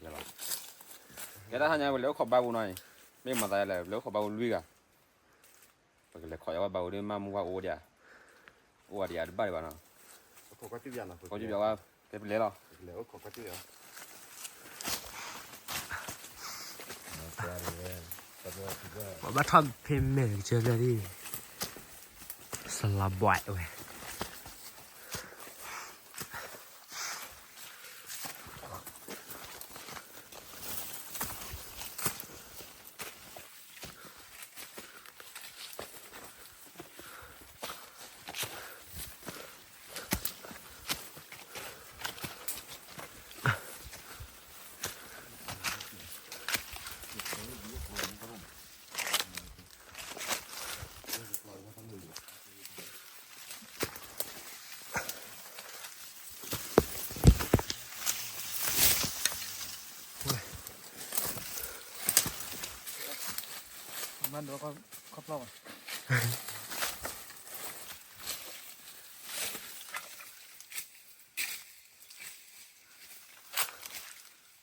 လီၤ, ကဲတၢ်ဟါညါ ပလဲၤအိၣ်ခိးဘါပူၤနီၤအံၤ, မ့ၢ်မၤသးလဲၣ် ပလဲၤအိၣ်ခိးဘါပူၤလွံၢ်ဂၤ, ပကလဲၤခိးယၤဝဲဘါပူၤဒီး မၢမူဝါအိၣ်ဒံးဧါ, အိၣ်ဝဲဒံးဧါတဘၣ်ဒံးဘၣ်နီၤ, ခိးကီၢ်ကၠူၣ်ယၤနီၤ, ကီၢ်ကၠူၣ်ယၤဝဲ, ကဲပလဲၤလီၤ, ပဘၣ်ထီၣ်ဖဲမဲာ်ကစၢၢ်လၢဒ် စလီၤဘွဲး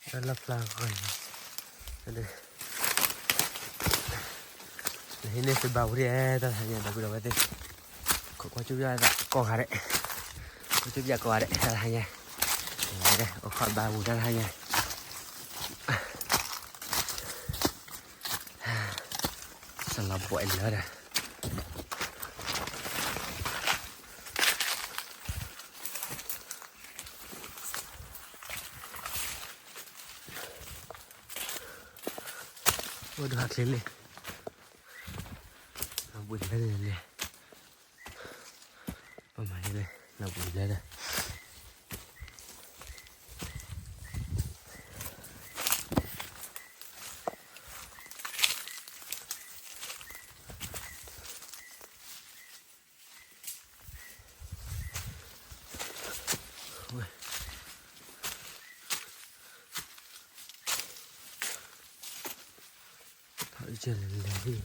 ဝဲ လၢဖျါဂီၢ်န့ၣ်, နဟံးန့ၢ်သုဘါပူၤဒံး တၢ်တဟါညါ ဒီပုၢ်ဒီဝဲၢ်သ့ၣ်, ခိးကွၢ်ကၠူၣ်ယၤကိးဂၤဒဲး, ကွၢ်ကၠူၣ်ယၤကိးဂၤဒဲး တၢ်တဟါညါ, အိၣ်ခိးဘါပူၤတၢ်တဟါညါ, စလီၤဘွဲးလၢဒီး အိၣ်ဒိၣ်ဟးချ့လံ, လီၤဘှံးလၢလၢ, ပမၤန့ၣ်လၢ လီၤဘှံးလၢလၢ. ထီၣ်ကလဲၤလဲၤလံ. အိၣ် ချၢၣ်ဘၣ်ဒိဂီၢ်, ချၢၣ်ဘၣ်ဒိ ချၢၣ်ဘၣ်ဒိ,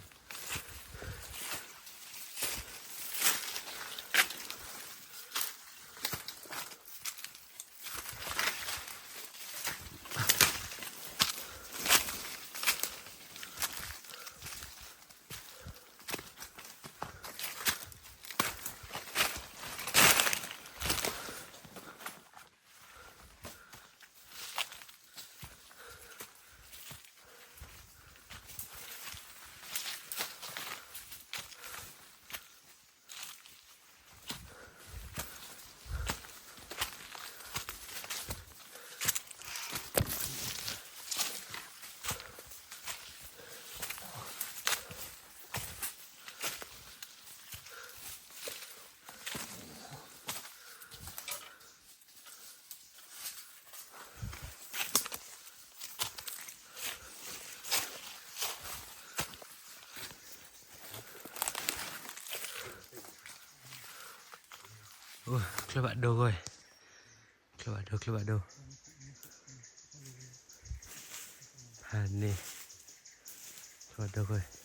ဖးန့ၣ်, ချၢၣ်ဘၣ်ဒိဂီၢ်,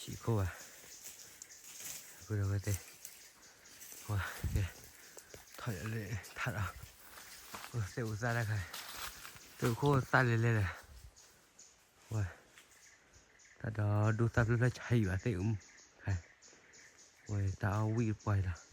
ဆံးခိၣ်ဘၣ်, အဃိဒီးဝဲသ့ၣ်, ဝါ, ကဲ, ထီၣ်လၢထးဒီး, အိၣ်သ့ၣ်အိၣ်သၣ်တခါ, သ့ၣ်အိၣ်ခိၣ်သၣ်လဲၤလဲၤဒီး, ဝါ, တၢ်ဒီးဒူသၣ်ဖျၢၣ်ဖျၢၣ်ဆါဟံၣ်ဘၣ်သ့ၣ်အိၣ်, ဝဲတၢ်အီၣ်ဝံၣ်ပှၢ်လီၤ.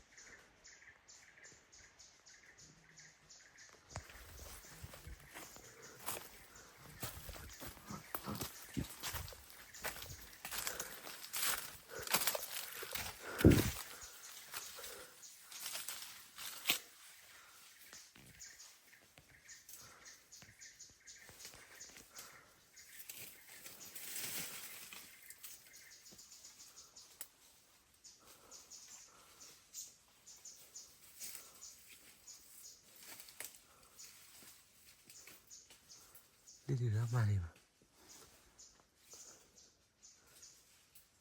ဒ်ဒုးဒီးမၤလံဘၣ်,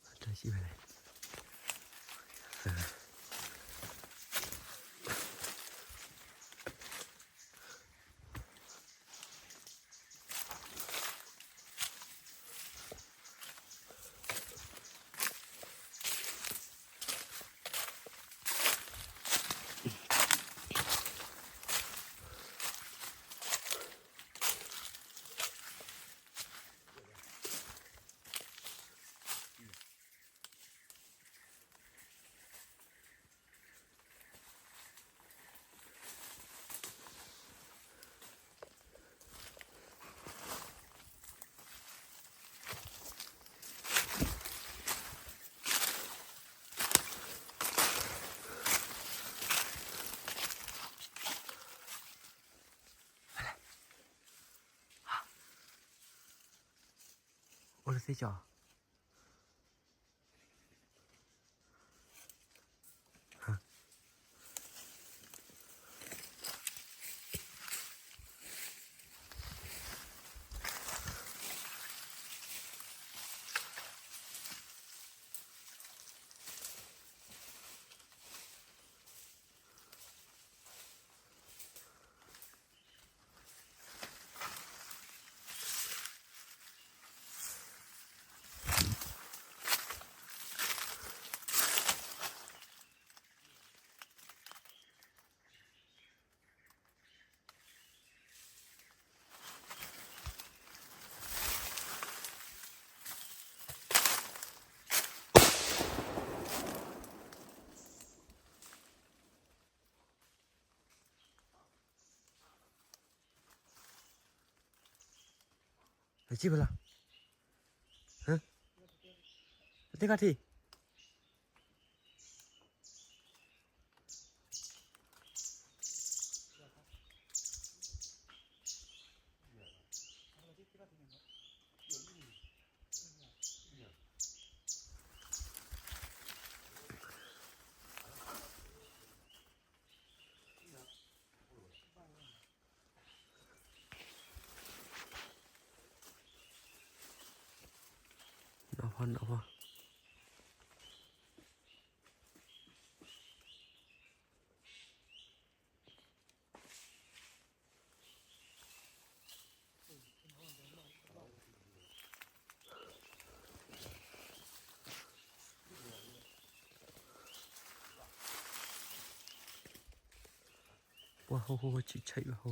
အတၢ်စံးဝဲလဲၣ်. အိၣ်လၢသ့ၣ်ကီး နစံၣ်ဖဲလဲၣ်, တသ့ၣ်ခါထံၣ် နဖီနဖီ ပှၤဟိဟိဆံးဆံးဘၣ်ဟိ,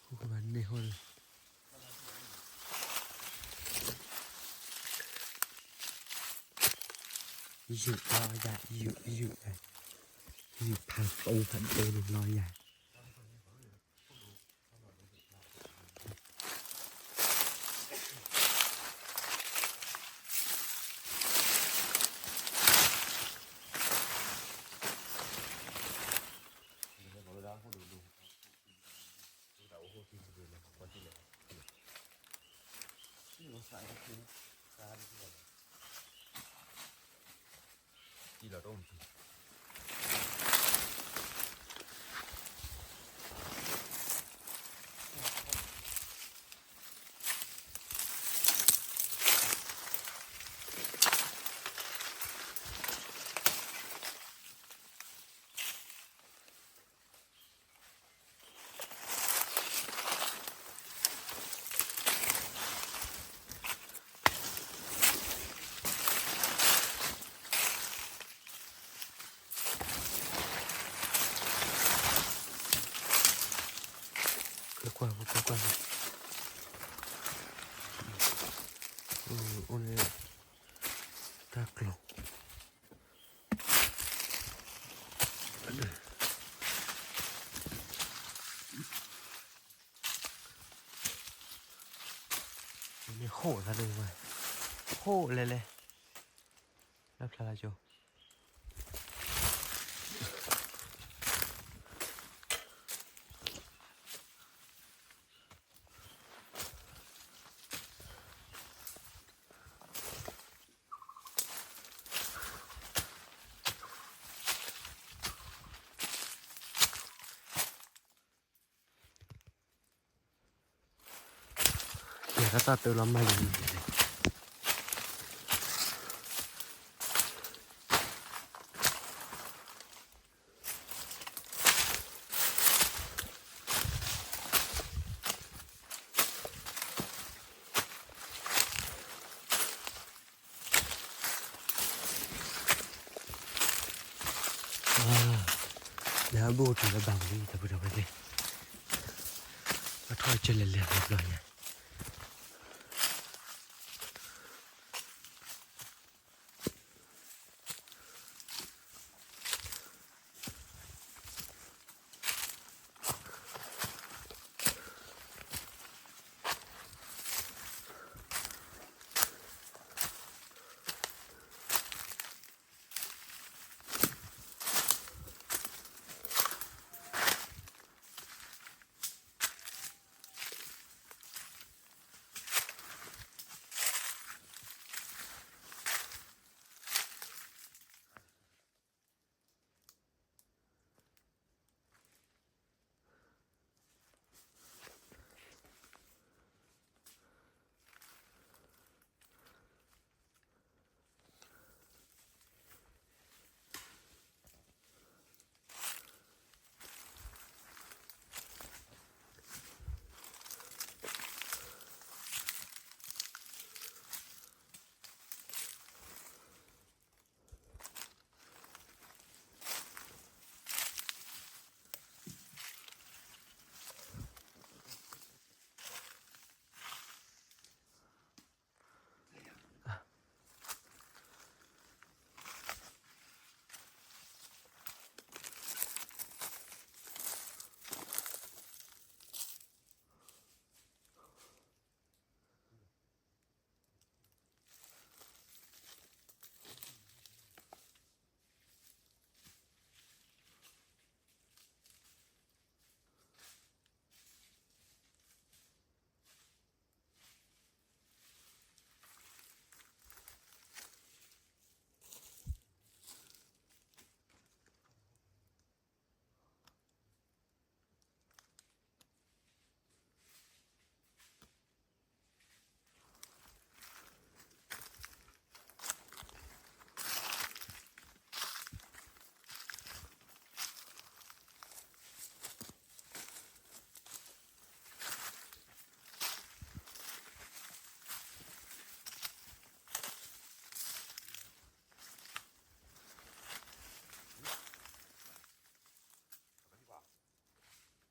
ဟိဘၣ်န့ၢ်ဟိလီၤ, ယုၢ်လီၤယၤ ယုၢ် ယုၢ်, ယုၢ်ဖးသိဖးဒိၣ်န့ၣ်လီၤယၤ ကွၢ်ကွၢ်ကွၢ်ကွၢ်, အိၣ်န့ၣ် တၢ်ကျီၤ န့ၣ်ဟိၣ်သးဒိၣ်ဝဲ, ဟိၣ်လဲၤလဲၤ, လၢဖျါလၢကၠိ ယၤတၢ်တၢ်တၢလီၤမၢ်လံ လဲၤအဘိၣ်ကတၢၢ်လၢဘၣ်ဝံၤလံ တၢ်ပုၢ်တၢ်ဝဲၢ်သ့ၣ်, အထီၣ်ကၢလဲၤလဲၤဘျီညါ ကွၢ်ကွၢ်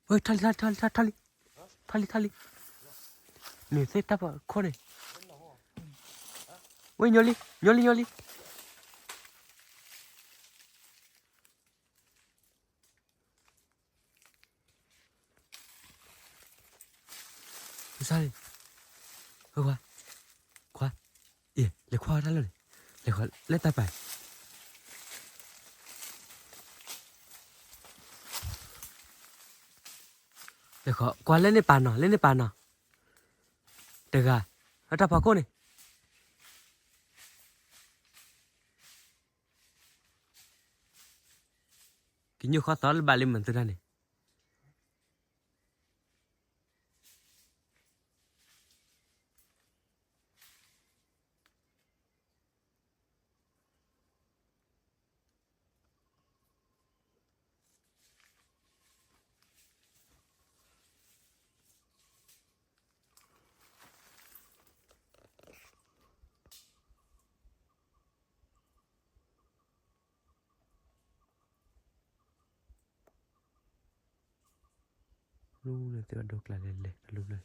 ဝဲ ထီၣ်လံ ထီၣ်လံ ထီၣ်လံ ထီၣ်လံ ထီၣ်လံ ထီၣ်လံ နုာ်သ့ၣ်တၢ်ဖီခိၣ်န့ၣ် ဝဲ ညီလံ ညီလံ ညီလံ ကစၢ်န့ၣ် ခွါ ခွါ အ့ လဲၤခွါတၢ်လီၢ်န့ၣ် လဲၤခွါလၢတၢ်ပာ် လဲၤခွါ ကွၢ်လၢန့ၣ်ပာ်နီၤ လၢန့ၣ်ပာ်နီၤ တဂၤ လၢတၢ်ဖီခိၣ်န့ၣ် ကညိၣ်ဃီသီလၢဘၣ်လံမၤသုတၢ်န့ၣ် လူန့ၣ်သ့ၣ်ဘၣ်ဒိကျါလဲၤလဲၤတလူလၢ ထံ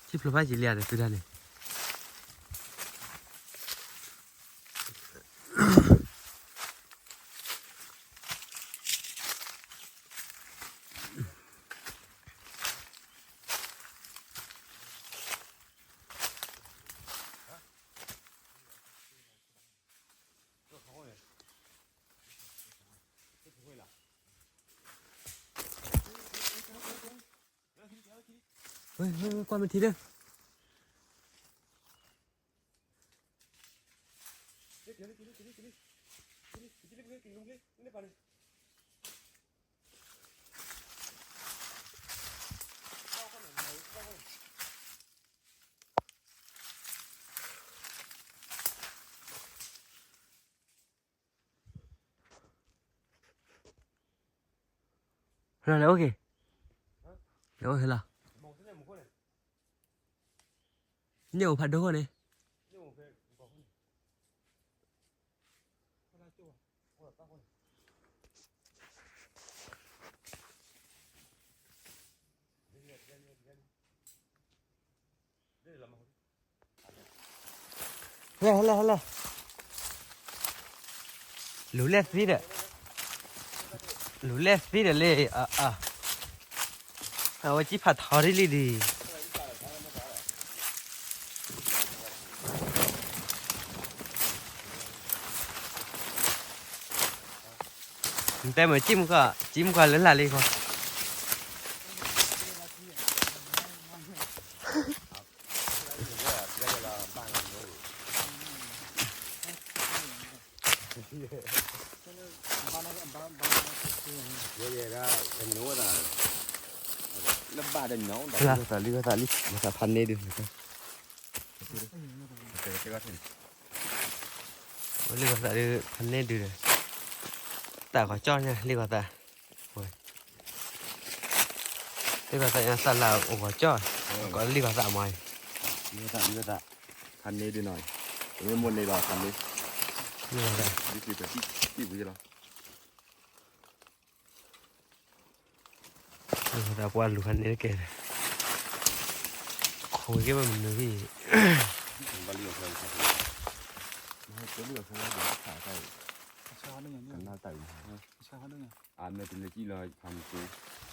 ဖျိဖးယံာ်လံဧါ တသုတၢ်န့ၣ် ဝဲ ဝဲ ဝဲ ကွၢ်မ့ၢ်ထံဒၢ ဟဲလီၤ လဲၤအိၣ်က့ၤ လဲၤအိၣ်ဟဲလီၤ န့ၣ်အိၣ်ဖးဒိၣ်ဃီန့ၣ် ဟဲလဲၣ် ဟဲလဲၣ် ဟဲလဲၣ် လူၤလဲၣ်သံဒီး လူၤလဲၣ်သံဒီးလံ အ အ အဝဲကံၣ်ဖးထီဒ်လံဒံး နတဲမ့ၢ်ကံၣ်မုၢ်ခီ ကံၣ်မုၢ်ခီလၢလာ်လံခီ လၢဘၣ်ဒီးညီ လံဂီၤသး လံဂီၤသး လံဂီၤသးဖးန့ၢ်ဒုး လံဂီၤသးဒုး ဖးန့ၢ်ဒုးဒီး သးဂီၤကၠီၣ်ညါ လံဂီၤသး လံဂီၤသးညါ သးလၢအိၣ်ဂီၤကၠီၣ် ကီးလံဂီၤသးမီၤ လံဂီၤသး လံဂီၤသး ဖးန့ၢ်ဒုးနီၤ ပမ့ၢ်မိၢ်န့ၢ်လီၤ ဖးန့ၢ် လံဂီၤသး ဒ်ပတံၢ်ပူၤလီၤ လံဂီၤသးပှၤလူၤဖးန့ၢ်တက့ၢ် ခိးက့ၤဘၣ်မနုၤဖဲ ဘၣ်လံဂီၤသး လံဂီၤသး ကနၣ်တၢ်အံၤ အမဲာ်တလၢကံၣ်လီၤ ဖးန့ၢ်က့ၤ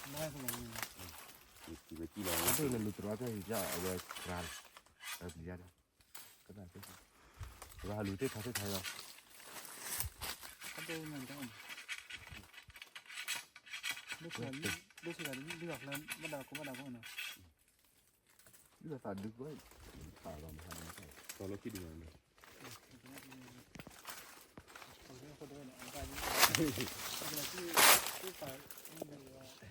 လၢကံၣ်လီၤ လၢတြီတၢ်ဟံးကၢ်အဝဲ ကရၢ် အပျံၤယါဒီး ကနၣ်က့ၤ ရၢ်လူၤသ့ၣ်ထီသ့ၣ်ထီလီၤ ဒ်သိးဒုးကဲ ခါလီၤမဟါန့ၣ် အိၣ်သးမုာ်တံၢ် တပျိဖိကျါဒီး အိၣ်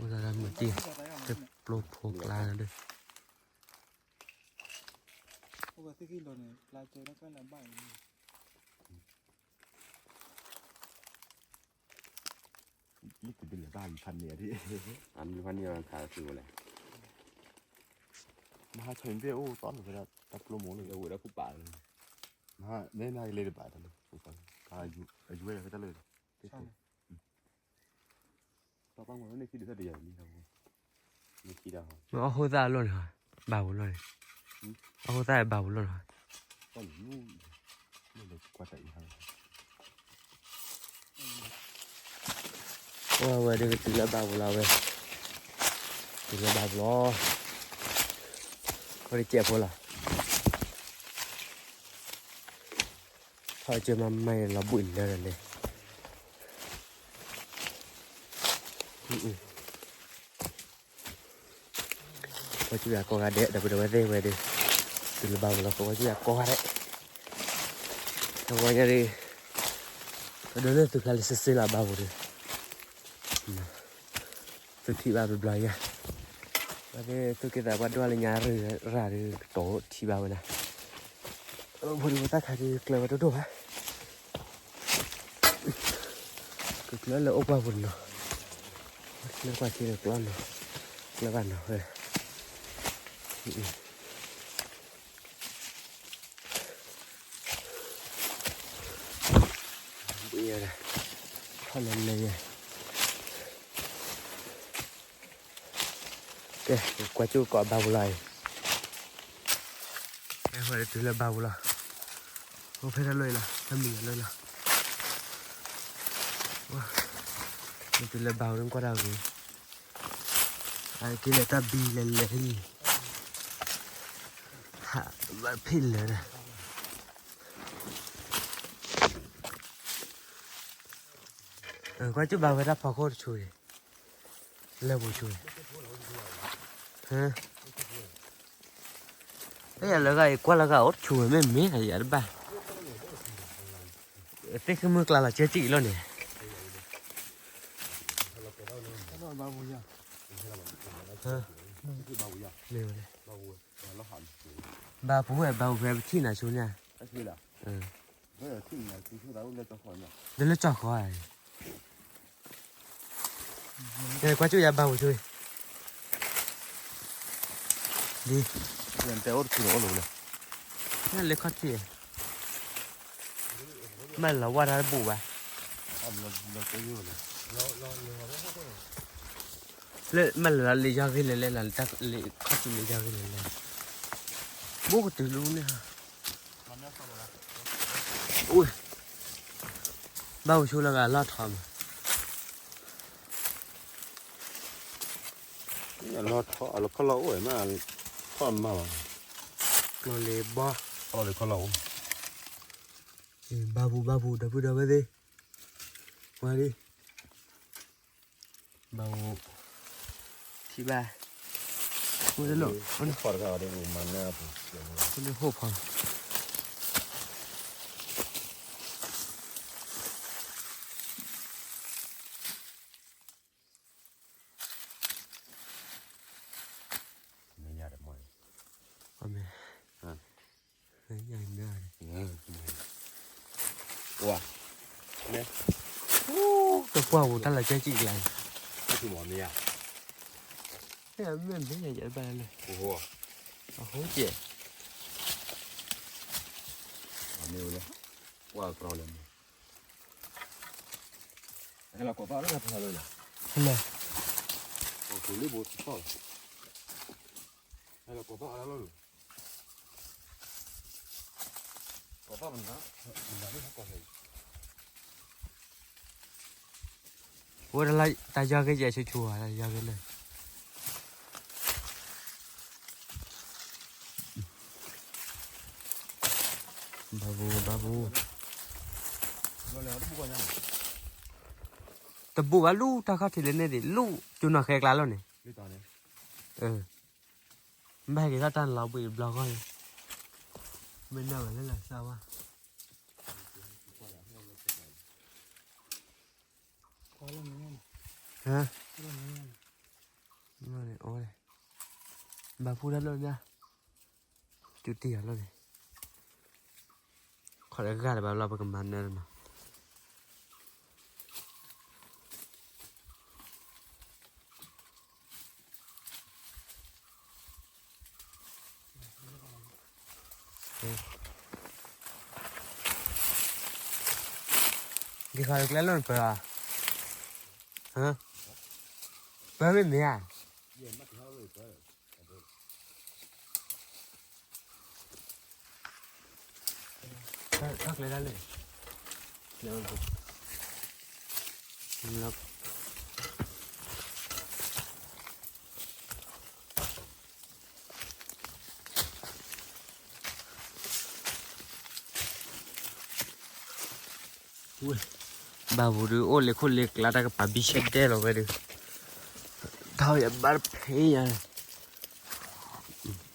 ဝဲသ့ၣ်ခံလီၤန့ၣ် ပျၢ်ကဲတၢ်ကျါလၢဘၣ်အံၤ လံတဒုလၢဘၣ်မုၢ်ဖးန့ၣ်ဒ် အမုၢ်ဖးန့ၣ်ခါသုဝဲလဲၣ် မဟါဆၢန့ၣ်အိၣ်တီလၢဝဲဒၣ်တၢ်ပျိမိၢ်လၢဝဲဒၣ်ဖုပာ်လၢ နဲနကလဲၤတဘၣ်တၢ်လၢ အယူၤဝဲတၢ်လၢ တၢ်ပၢ်မၤန့ၣ်ခံဒုးတၢ်တယၤလံ မ့ၢ်အီၣ်ခိၣ်သၣ်အလီၢ်န့ၣ် ဘၣ်ပူၤလီၢ်န့ၣ်, အီၣ်ခိၣ်သၣ်ဘၣ်ပူၤလီၢ်န့ၣ်, အဝဲဒၣ်ကတုၤလၢဘၣ်ပူၤလီၤဝဲ, တုၤလၢဘၣ်ပူၤလီၤ, အဝဲတကဲးဖိလီၤ, ထီၣ်ကၢမၤမၤလီၤဘှံးလၢာ်လၢာ်လံ ကွၢ်ကၠူၣ်ယၤကိးဂၤဒဲး ဒီပုၢ်ဒီဝဲၢ်သ့ၣ်ဝဲဒၣ်, တုၤလၢဘၣ်ပူၤလီၤ ကွၢ်ကၠူၣ်ယၤကိးဂၤဒဲး, အဝဲညါဒၣ်, ပဒိးန့ၢ်သုးဖျါလၢစ့စ့လီၤဘၣ်ပူၤဒၣ်, သုထံၣ်ဘၣ်ဘျီဘျီယါ, ဝဲဒၣ်သုးက့သးပှၢ်ဒွၣ်လၢညါရၢ်ရၢ်ဒၣ် ကတီၤထံၣ်ဘၣ်ဝဲဒၣ်, ဖိဒံဖိသၣ်ခါဒၣ်ကျၢၤဝဲတဒိၣ်ဘၣ် ကကျၢၤလၢအိၣ်ပှၢ်ပူၤနီၤ, လၢကွၢ်ထံလၢကျီနီၤ, ကျၢၤဘၣ်နီၤဝဲ, ဘုရား, ထီၣ်လၢလဲၤယဲ, ကဲ, ကွၢ်ကၠူၣ်ကိးဘၣ်ပူၤလီၤအံၤ, ကဲ, ဝဲဒၣ်တုၤလၢဘၣ်ပူၤလီၤ, အိၣ်ဖဲတၢ်လီၢ်အံၤလီၤ, တၢ်မံၤလီၤလၢလီၤ, တုၤလၢဘၣ်ပူၤလီၤ ကွၢ်တၢ်ဂ့ၤ, အက့ၤလၢတၢ်ဘံၣ်လဲၤလဲၤလံ, ဟး, ဘၣ်ဖ့ၣ်လၢာ်ဒီး ကွၢ်ကၠူၣ်ဘၣ်ဝဲတၢ်ဖီခိၣ်တဆူန့ၣ်, လၢပူၤဆူန့ၣ်, ဟ, အဲယလၢဂၤအံၤ ကွၢ်လၢဂၤအိၣ်တဆူဝဲမ့ၢ်မ့ၢ်ယၤတဘၣ်, သ့ၣ်ဃ့ၢ်မုၢ်ကျါလီၤကဲကံၣ်အံၤလီၤန့ၣ်, မ့ၢ်ဝဲလဲၣ်, ဘၣ်ပူၤဝဲဘၣ်ပူၤဖဲပထံၣ်နၤဆူန့ၣ်, ဒ်လၢကၠီဃီဧါ, ကွၢ်ကၠူၣ်ယၤဘၣ်ပူၤဆိ, ဒ်, တဲအိၣ်တခူၣ်န့ၣ်အိၣ်လီၤ, လၢခီၣ်ထံး, မ့ၢ်လီၤဝါတၢ်တဘူၣ်ဘၣ်, လၢမ့ၢ်လီၤလၢယီၤဂ့ၤလဲၤလဲၣ်, လၢခီၣ်ထံးလၢယီၤဂ့ၤလဲၤလဲၣ်, ဘိကတုၤလၢန့ၣ်, ဘၣ်ပူၤဆိလၢဂၤလီၢ်ထီမး, လီၢ်ထီအလီၢ်ခီၣ်လီၢ်အိၣ်မး, ထီၣ်မးလီၤ, လီၢ်လံၤဘီ, လီၢ်လံၤခီၣ်လီၢ်အိၣ်, ဘၣ်ပူၤဘၣ်ပူၤ ဒီပုၢ်ဒီဝဲၢ်သ့ၣ်, ဝါဒံ, ဘၣ်ပူၤ, ထံၣ်ဘၣ်, အိၣ်တလိၣ်, အိၣ်တလိၣ်, အိၣ်တလိၣ်, တကွၢ်ပူၤတၢ်လီၤကဲကံၣ်ကျါ, မ့ၢ်မ့ၢ်ယဲဘၣ်လၢ, အဟိကဲး, ကွၢ်ကရီလၢမး, ဟဲလီၤကိးသီၣ်လၢတၢ်ဖီလၢ, ဟဲလီၤ, ဟဲလီၤကိးသီၣ်လၢလီၢ်, ကိးသီၣ်မနုၤ, ဝဲဒၣ်လၢတၢ်ယီၤဂ့ၤယဲၢ်ဆူၣ်ဆူၣ်ဧါ, တၢ်ယီၤဂ့ၤလၢ ဘၣ်ပူၤ ဘၣ်ပူၤ, တဘူးဘၣ်လူၤတၢ်ခီၣ်ထံးလၢန့ၣ်ဒံး လူၤကၠိနီၢ်ဃဲကျါလီၤန့ၣ်, ဘၣ်ဟဲက့ၤထီၣ်တၢ်လီၤဘှံးတဘျီဃီန့ၣ်, မ့ၢ်နၢ်ဘၣ်လၢလၢ်စၢ်ဝါ ဟါ, ဘၣ်ဖူတၢ်လီၢ်ညါ, ကၠူတံၢ်ယၤလီၢ်န့ၣ်, ခီၣ်တဂၤတဘၣ်လီၤ ပကမၤနၢၤနီၤ. ဟါ, က့ၤခီကျဲလီၤနပၢၤဧါ, ပၢၤမ့ၢ်မ့ၢ်ဧါ, ထီၣ်ကျဲဒၣ်လဲၣ်, ကျဲအိၣ်ဘိ, ဘၣ်ပူၤဒုး အိၣ်လၢခိၣ်လၢကျါ တၢ်ကပၤဘံၣ်ဆဲဒဲလီၤဝဲဒုး, ထီၣ်ယဘၣ်တဖဲညါန့ၣ် ဘၣ်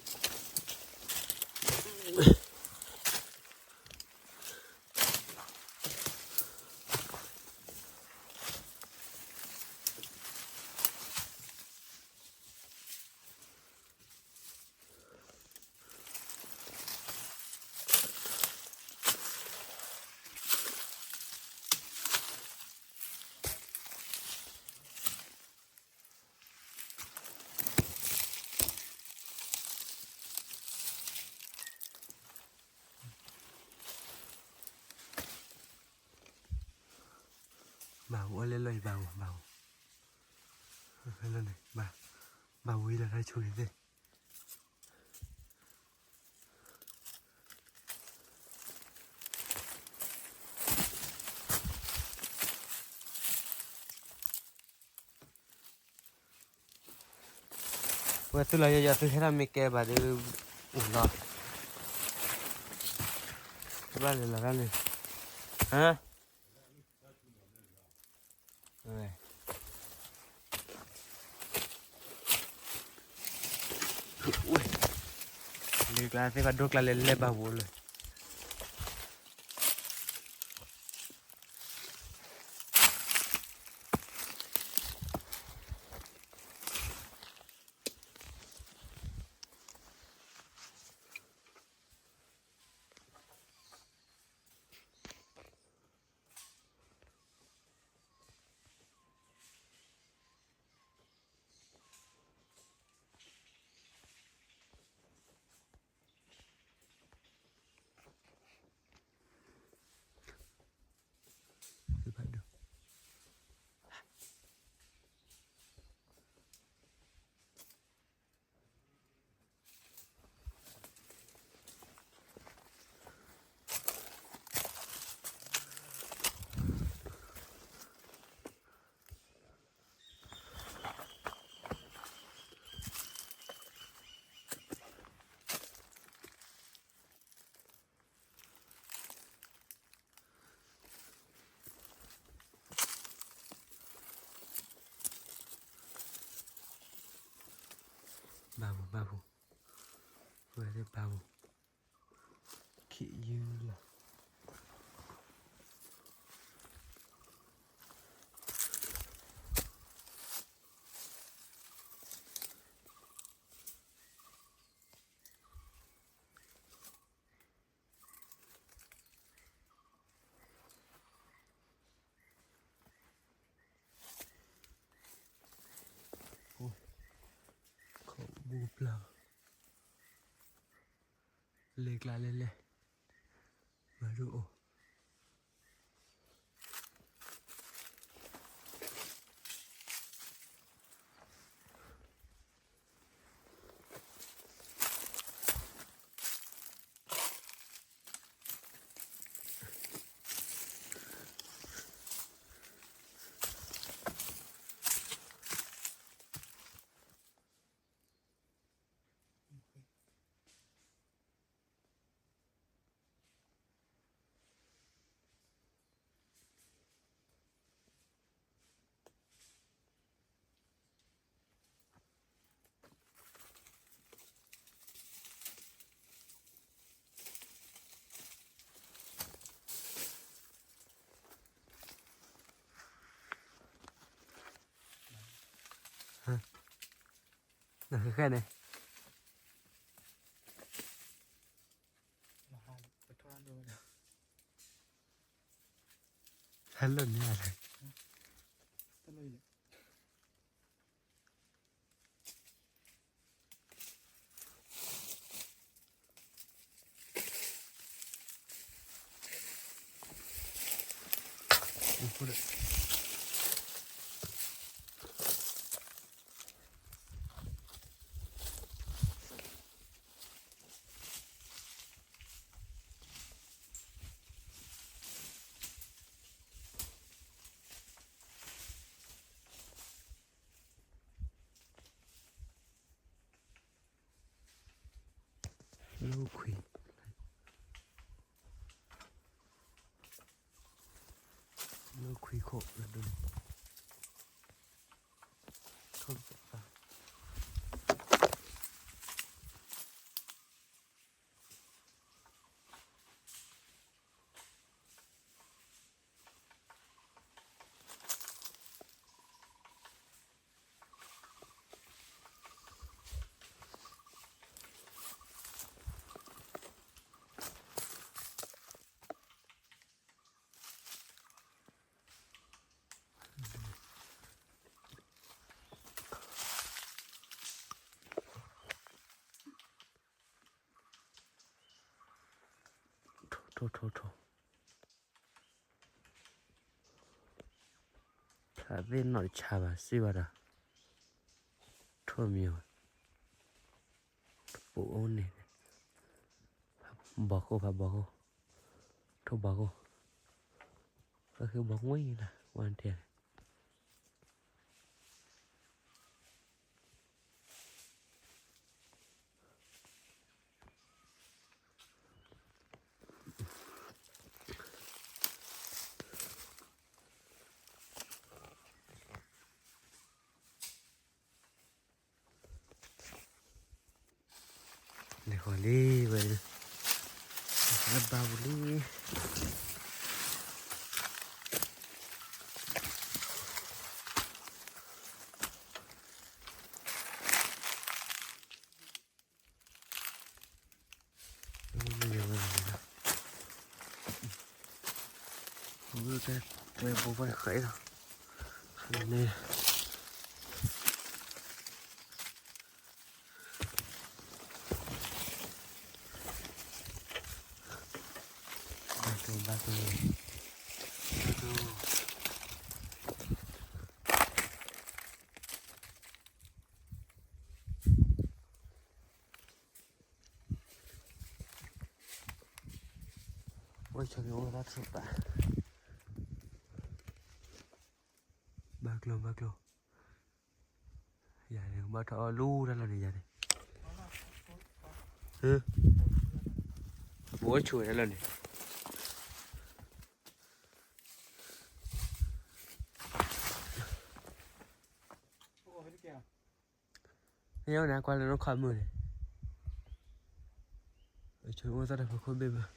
ပူၤအိၣ်လၢလီၢ်အံၤ ဘၣ်ပူၤ ဘၣ်ပူၤ, ဘၣ်ပူၤဝံၤလီၤ တၢ်ဆူၣ်န့ၣ်သ့ၣ် ပှၤသုးလီၤယီၤယီၤသုးဟဲထီၣ်မ့ၢ်ကဲဘၣ်ဒီး, အိၣ်လီၤ, ဘၣ်လဲၤလီၤတၢ်န့ၣ်, ဟါ, လၢကျါသ့ၣ်ဘၣ်ဒိကျါလဲၤလဲၤဘၣ်ဝိလၢ ဘၣ်ပူၤ ဘၣ်ပူၤ, ဝဲသ့ၣ်ဘၣ်ပူၤ, ခံးယုၢ်လီၤ. Ôi, khổ bu pla. Lê cla lê lê. Mà ru ổ. Nè, khẽ khẽ nè. Hello nè. အဃိဒီး လၢခွံ, လၢခွံခိၣ်လၢဒိၣ်န့ၣ်, ထိၣ်ထိၣ်ထိၣ်ထိၣ်, ဖျါသ့ၣ်နီၣ်တဆါဘၣ် စံးဘၣ်ဒီး, ထိၣ်မံၤ, တပူၤအိၣ်န့ၣ်, ဘီခိၣ်ဖးဘီခိၣ်, ထိၣ်ဘီခိၣ်, ဖဲဃ့ဘီငွံလၢ ဝါတဲ လဲၤဃီၤလံဝဲ, လၢဘါပူၤလံ. ဝဲဘိးဘၣ်ဃဲလီၤန့ၣ်, ဘၣ်ကျိၤဘၣ်ကျိၤ, အိၣ်ဆိးက့ၤအိၣ်သးထူၣ်ပာ်, ဘၣ်ကျိၤဘၣ်ကျိၤ, ယၤန့ၣ် ကဘၣ်ထီၣ်အီၣ်လူတၢ်လီၢ်န့ၣ် ယၤန့ၣ်, ပအိၣ်ဆိးတၢ်လီၢ်န့ၣ် ယဝဲန့ၣ် ကွၢ်လၢနီၢ်ခီမုၢ်န့ၣ်, ဆိးအိၣ်သီတၢ်ဖီခိၣ်ဘ့ၣ်ဘၣ်,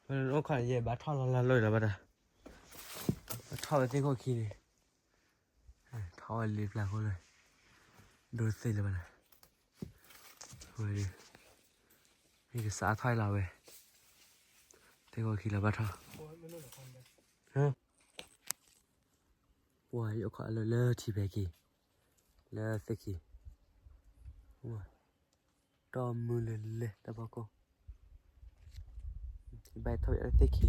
ဖဲလၢနီၢ်ခီန့ၣ် ယဘၣ်ထီၣ်လီၤလီၤလီၤလီၤဘၣ်တၢ်, ဘၣ်ထီၣ်ဝဲသ့ၣ်ခိၣ်ခံန့ၣ်, ထီၣ်ဝဲလံပျၢ်ခိၣ်လၢ, ဒိသ့ၣ်လၢၤဘၣ်န့ၣ်, ဝဲ, မ့ၢ်ကစးထီၣ်လီၤဝဲ, သ့ၣ်ခိၣ်ခံလၢဘၣ်ထီၣ်, ပှၤယအိၣ်ခိးလၢလၢထံဖဲက့ၤ, လၢသ့ၣ်ခံ, တီၢ်မုၢ်လၢလဲၣ်တၢ်ဖီခိၣ်, ဘၣ်ထီၣ်ယၤလၢသ့ၣ်ခံ,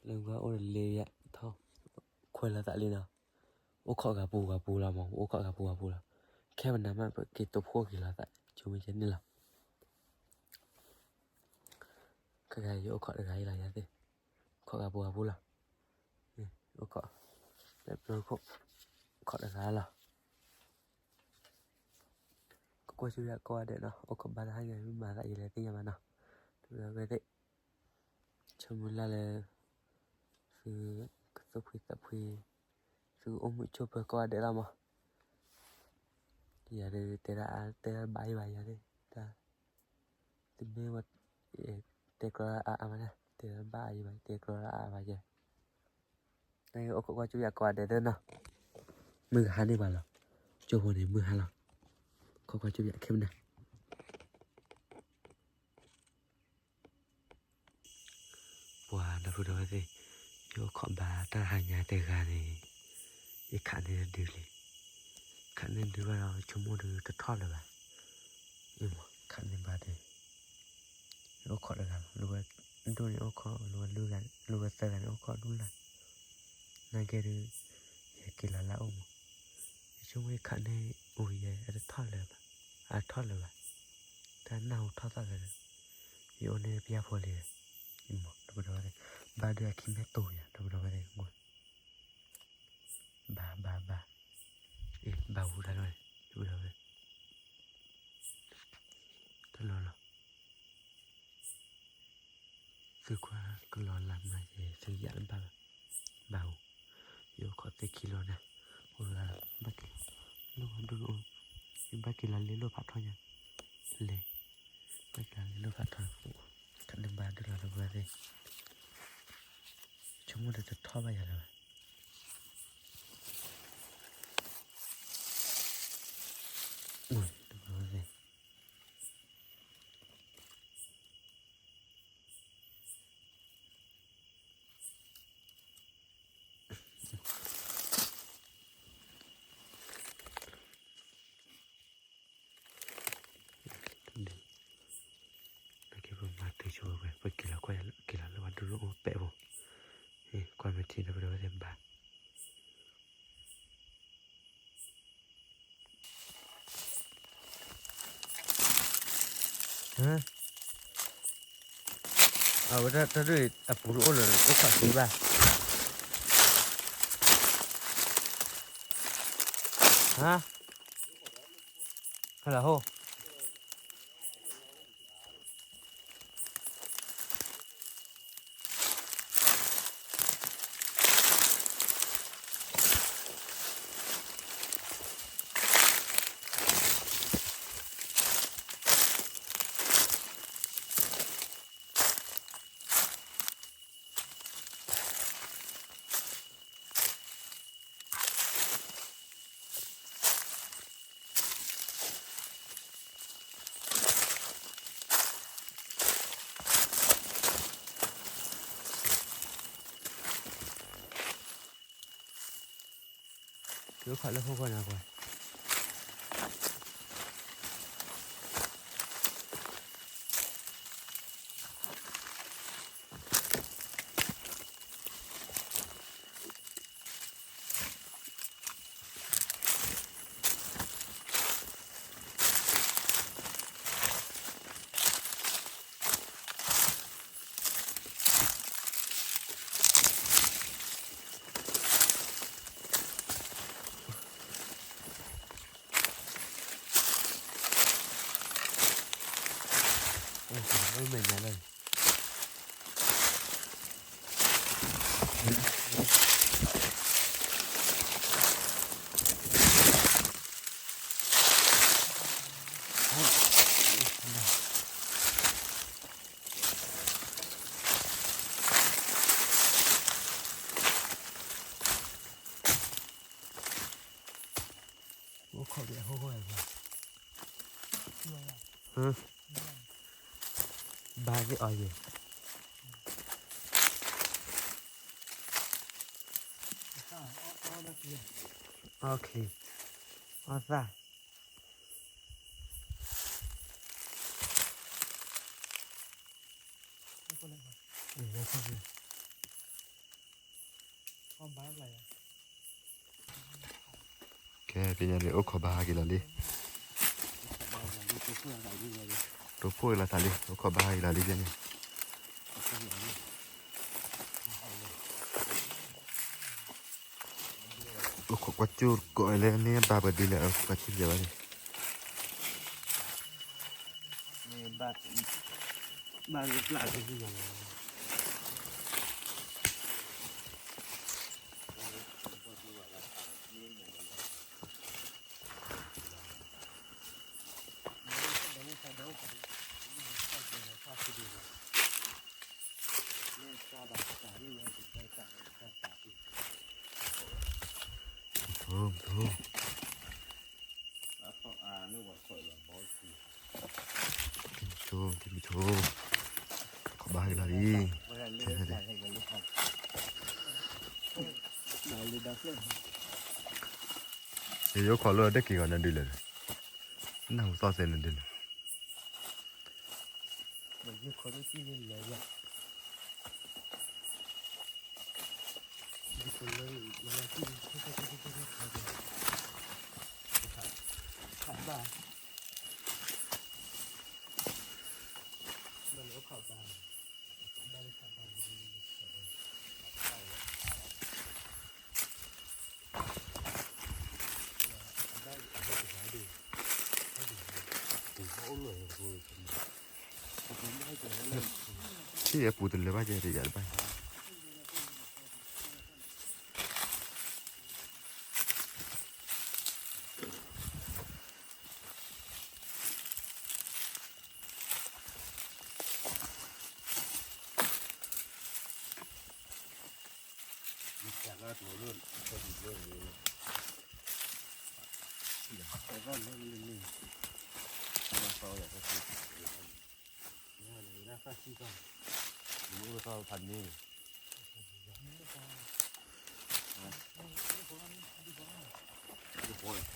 လၢဝဲအိၣ်တလ့ယၤထီၣ်, ခွဲးလီၤသးလံနီၤ, အိၣ်ခိးဂၤပူၤဂၤပူၤလီၤမး, အိၣ်ခိးဂၤပူၤဂၤပူၤလီၤ, ခဲပနၤမးပက့ၤတိာ်ဖှိၣ်က့ၤလီၤသး, ဆိမိၣ်ကဲန့ၣ်လီၤ. ခဲကနံၣ်အံၤ ယအိၣ်ခိးတဂၤအံၤလီၤယၤသ့ၣ်, ခိးဂၤပူၤဂၤပူၤလီၤ, အိၣ်ခိး, လၢပျိခိၣ်, ခိးတဂၤလီၤ. ကကွၢ်ဆူယၤကိးဂၤဒဲးနီၤ, အိၣ်ခိးဘါတဟါညါ မ့ၢ်မၤသးယလဲၤသ့ၣ်ညါဘၣ်နီၤ, တဝဲသ့ၣ်, ဆိကမိၣ်လၢ်လၢ သု, ကသူၣ်ဖှံသးဖှံ, သုအိၣ်မုာ်ဆိးပၢၤကိးဂၤဒဲးလီၤမး. ယၤဒုးတဲဒၣ်အါတဲဒၣ်ဘၣ်အံၤဘၣ်ယၤန့ၣ်, တၢ်, သုမ့ၢ်ဝဲ, တဲကျီအါအါမးန့ၣ် တဲဘၣ်အံၤဘၣ် တဲကျီအါအါဘၣ်ယဲ, အိၣ်ခိးကွၢ်ဆူယၤကိးဂၤဒဲးသ့ၣ်နီၤ, မုၢ်ကဟါန့ၢ်ဘၣ်လီၤ, ကၠိဖိန့ၣ် မုၢ်ဟါလီၤ, ခိးကွၢ်ဆူယၤခဲမနၤ ပှၤဒီပုၢ်ဒီဝဲၢ်သ့ၣ်, ယအိၣ်ခိးဘါတၢ်ဟါညါတဂၤန့ၣ်, ယခးန့ၢ်တဒုလံ, ခးန့ၢ်ဒုဘၣ်ဒီး ဆိကမိၣ်ဒုးတထီၣ်လၢၤဘၣ်, ခးန့ၢ်ဘါဒုး, အိၣ်ခိးတဂၤလီၤ, လၢဝဲဒိၣ်န့ၣ်အိၣ်ခိး, လၢဝဲလွံၢ်ဂၤ, လၢဝဲသၢဂၤန့ၣ်အိၣ်ခိးဒိၣ်လၢ်, နာ်က့ဒုး, ယက့ၤလီၤလၢအအိၣ်မး, ယဆိကမိၣ်ယခးန့ၢ်အူယဲ အတထီၣ်လၢၤဘၣ်, အထီၣ်လၢၤဘၣ်, တၢ်နၢ်ဟူထီၣ်သၣ်လၢၤဒီး, ယအိၣ်န့ၢ်ပယၢ်ဖိလံ, မး ဒီပုၢ်ဒီဝဲၢ်သ့ၣ်, ဘါဒုးအခံမ့ၢ်တိၤယၤ ဒီပုၢ်ဒီဝဲၢ်သ့ၣ်, ဘါ ဘါ ဘါ, အ့ ဘါဝူၤတၢ်လီၢ်န့ၣ် ဒီပုၢ်ဒီဝဲၢ်, တၢ်လီၢ်လီၤ, သုခွါကလီၤလၢ်မၤယဲ သုယၣ်လၢဘၣ်ဘၣ်, ဘၣ်ဧိၤ, ယအိၣ်ခိးသ့ခံလီၤဒၣ်, အိၣ်လၢဘၣ်က့ၤလီၤ, လၢဝဲဒိၣ်န့ၣ်အိၣ်, ယဘၣ်က့ၤလီၤလ့လိၣ်ဖးထီညါ, လဲၤ, ဘၣ်က့ၤလီၤလ့လိၣ်ဖးထီ, ခးန့ၢ်ဘါဒုးလီၤဒီပုၢ်ဒီဝဲၢ်သ့ၣ်, ဆိကမိၣ်ဒီးတထီၣ်ဘၣ်ယၤလၢၤဘၣ်, ဒီပုၢ်ဒီဝဲၢ်သ့ၣ် နာ်က့ပမၤတုၤဆိဝဲ ပက့ၤလီၤကွၢ် က့ၤလီၤလၢဝဲဒိၣ်ဒိၣ်အိၣ်ပဲာ်ဖိ, ကွၢ်မ့ၢ်ထံဒီပုၢ်ဒီဝဲၢ်သ့ၣ်ဘၣ် အဝဲဒၣ်တၢ်ဒုးအပူၤတအိၣ်လၢၤ အိၣ်ခိးသ့ဘၣ်, ဟါ, ဟဲလီၤဟိၣ် ကအိၣ်ခိးလၢဟီၣ်ခိၣ်န့ၣ်ကွၢ် အိၣ်ခိးဘၣ်ဟိၣ်ဟိၣ်, ဘါသ့ၣ်အီၤယဲၢ်, အီၣ်သၣ်, ကဲ ပညါန့ၣ် အိၣ်ခိးဘါဟးက့ၤလီၤလံ, တိၢ်ဖှိၣ်လီၤသးလံ အိၣ်ခိးဘါဟးက့ၤလီၤလံန့ၣ်, အိၣ်ခိးကွၢ်ကၠိၣ်ကိးလၢန့ၣ်ဘၣ်ပှၤဒ်လဲၣ် ကွၢ်ကၠိၣ်ယဲၢ်ဘၣ်န့ၣ် ဆိ ဆိ ခိးဘါဟဲက့ၤလီၤလံ, ယအိၣ်ခိးလၢတက့ၤဂီၤနဒုလဲၣ်, နၢ်ဟူသီၣ်သဲနဒုလဲၣ်, ယခိၣ်ဒိၣ်ကံၣ်န့ၣ်လဲၤလီၤ, ယခိၣ်လၢ လၢကံၣ်န့ၣ် ခးဘၣ်, ဘၣ်လၢခးဘၣ်, ဘၣ်လၢခးဘၣ်န့ၣ် ထံၣ်အပူၤတလၢၤဘၣ်ကဲတယၤတဘၣ်.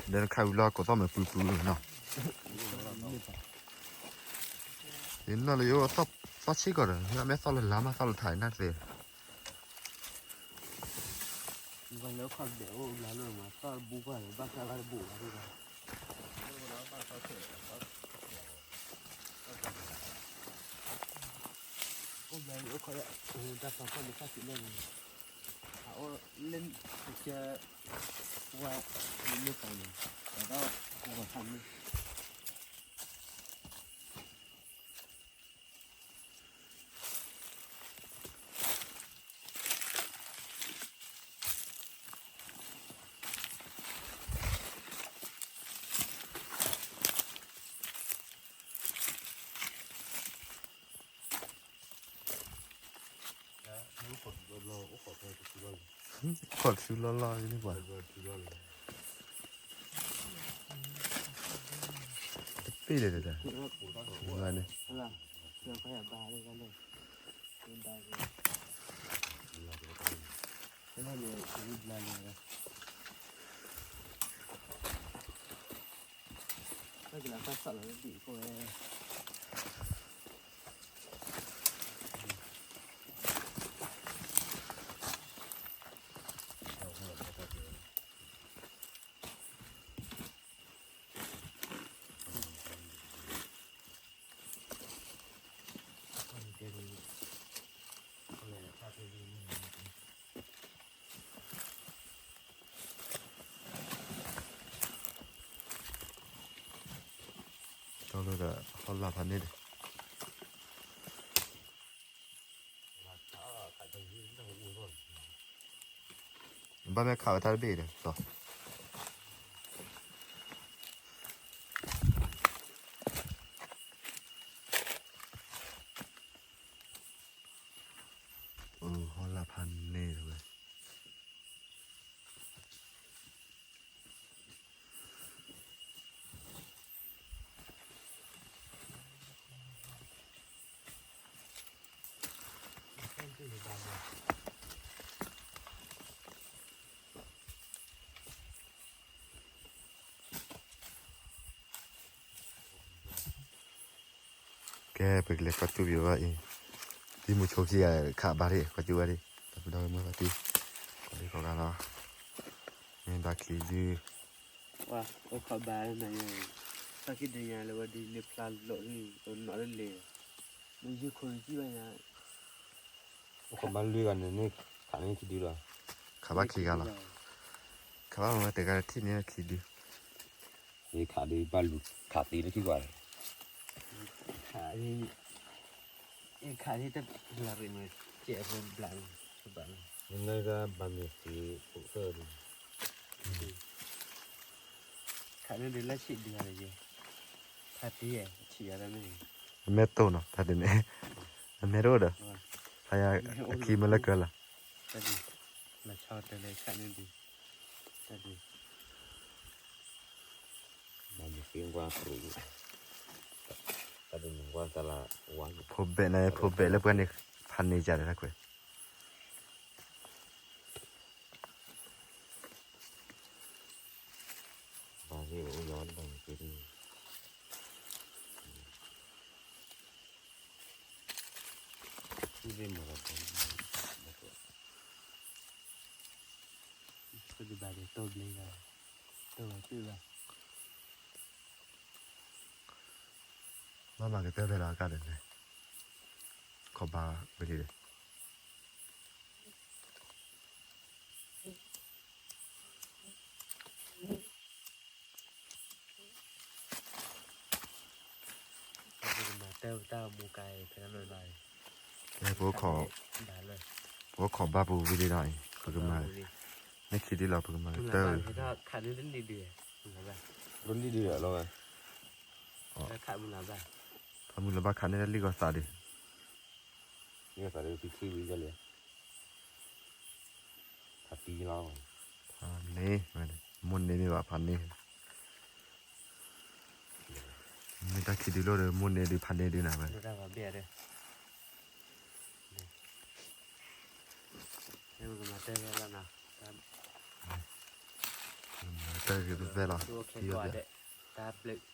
ဒီးနခးဝံၤလီၤကိးသီၣ်မဲာ်ပူၤပူၤနီၤ, ယနီၢ်လၢယအိၣ်သီၣ်ဆ့ကီးဒီး မ့ၢ်သီၣ်လၢလါမးသီၣ်လၢထးနၢ်သ့ ဘၣ်လၢခီၣ်ဒဲးအိၣ်ဘျါလၢမး သီၣ်တဘူကွၢ်လၢ ဘၣ်ဃးဘၣ်တဘူဘၣ်ဒ်ဘၣ်. အိၣ်ဘျါလၢအိၣ်ခီၣ်ဒဲး တၢ်သီခီၣ်ဒဲးတၢ်စံးလဲၣ်န့ၣ် အအိၣ်လၢကဲ ဝါ မ့ၢ်တၢ်န့ၣ် ဒီးဟီၣ်ခါန့ၣ် ခီၣ်ထူလီၢ်လီၢ်န့ၣ်ပှၤ တပ့ၢ်လၢၤတၢ် န့ၣ် တီလၢဒီးဟီၣ်လာ်ဖးန့ၣ်ဒီး ဘၣ်မ့ၢ်ခးဝဲတၢ်တဘ့ၣ်ဒီး ဟီၣ်လာ်ဖးန့ၣ်ဝဲ ကဲ ပကလဲၤကွၢ်ကၠူၣ်ပယီၤဘၣ်အံၤ, ဒ်မုဆိခံဂၤခးဘၣ်ဒံး ကွၢ်ကၠူၣ်ဝဲဒံး, တၢ်ပဒီမုၢ်ဘၣ်တံၢ်, ကွၢ်ဒံးကိးဂၤလီၤ, မ့ၢ်ဘၣ်ချံဒု, အိၣ်ခီဘၣ်နၤ, သီၣ်ခံဒုညါလၢဝဲဒ်လၢဖျါလီၤဒ် နီၢ်လၢလ့ၤ, မ့ၢ်ယုၢ်ခိၣ်နကံၣ်ဘၣ်ညါ အိၣ်ခီဘၣ်လွံၢ်ဂၤန့ၣ် ခးန့ၢ်ခံဒုလီၤ, ခးဘၣ်ခံဂၤလီၤ, ခးဘၣ်မ့ၢ်တဂၤတထံၣ်န့ၢ်ခံဒု, ယခးဒုဘၣ်လူၤခးသံလၢခံကွၢ်, ခးဒု, ယခးဒုတလၢရံၣ်မ့ၢ် ကဲးဖိဘျးန့ၣ်, နကဘၣ်မ့ၢ်သံဖိသၢဒု ခးန့ၢ်ဒုလၢဆံးဒုဂၤန့ၣ်ယဲ, ဖါတံၢ်ဧၢ, ဆံးယၤဒၣ်န့ၣ်, အမဲာ်တိၢ်နီၤ ဖါတံၢ်န့ၣ်, အမဲာ်တအိၣ်ဒီး, ဖါယၤအခံမ့ၢ်လၢကၢလီၤ, တၢ်ဒု, လီၤဆီတလဲခးန့ၢ်ဒု, တၢ်ဒု, မ့ၢ်သ့ဝါပရူၤ, တၢ်ဒုနဝါသလၢဝါ, ဖိဘဲးန့ၣ် ဖိဘဲးလၢပှၤန့ၣ်, ဖးန့ၢ်ကဒီးတၢ်ကွဲး ဘၣ်သ့ၣ်အိၣ်လီၤတဘၣ်န့ၣ်က့ၤဒ်, မ့ၢ်မၤလီၤ, ပဒုးဘၣ်ဒီးတိၢ်ဘျ့လီၤ, တိၢ်ဘျ့လီၤ, ဘၣ်မၤကတၢၢ်ဖဲလီၤကါဒီးန့ၣ်, ခီၣ်ဘါဝဲလံဒီး ပကမၤတၢ်ပတၢ်မူကါအံၤဖဲလီၤ, ပ, ပခီၣ်ဘါပူၤဝံၤလံဒီးအံၤ ပကမၤ, န့ၣ်ခံဒုလီၤ ပကမၤတၢ်, ခးန့ၢ်တလံၤဒု, တလံၤဒုလီၤဝဲ, ခးမုၢ်လီၤဘၣ်, ခးမုၢ်လီၤဘၣ်ခးန့ၢ်တၢ်လံၣ်ဂီၤသးဒု, လံၣ်ဂီၤသးဒု ပံချံဝံၤလံ, ဖးတံၢ်လီၤ, ဖးန့ၢ်, မိၢ်န့ၢ်မ့ၢ်ဘၣ်ဖးန့ၢ်, မ့ၢ်တၢ်ခံဒုလိၣ်ဒီး မိၢ်န့ၢ်ဒုဖးန့ၢ်ဒုနၤဝဲ, တၢ်ဂ့ၤဖဲဖဲလီၤ, တၢ်ဘျုး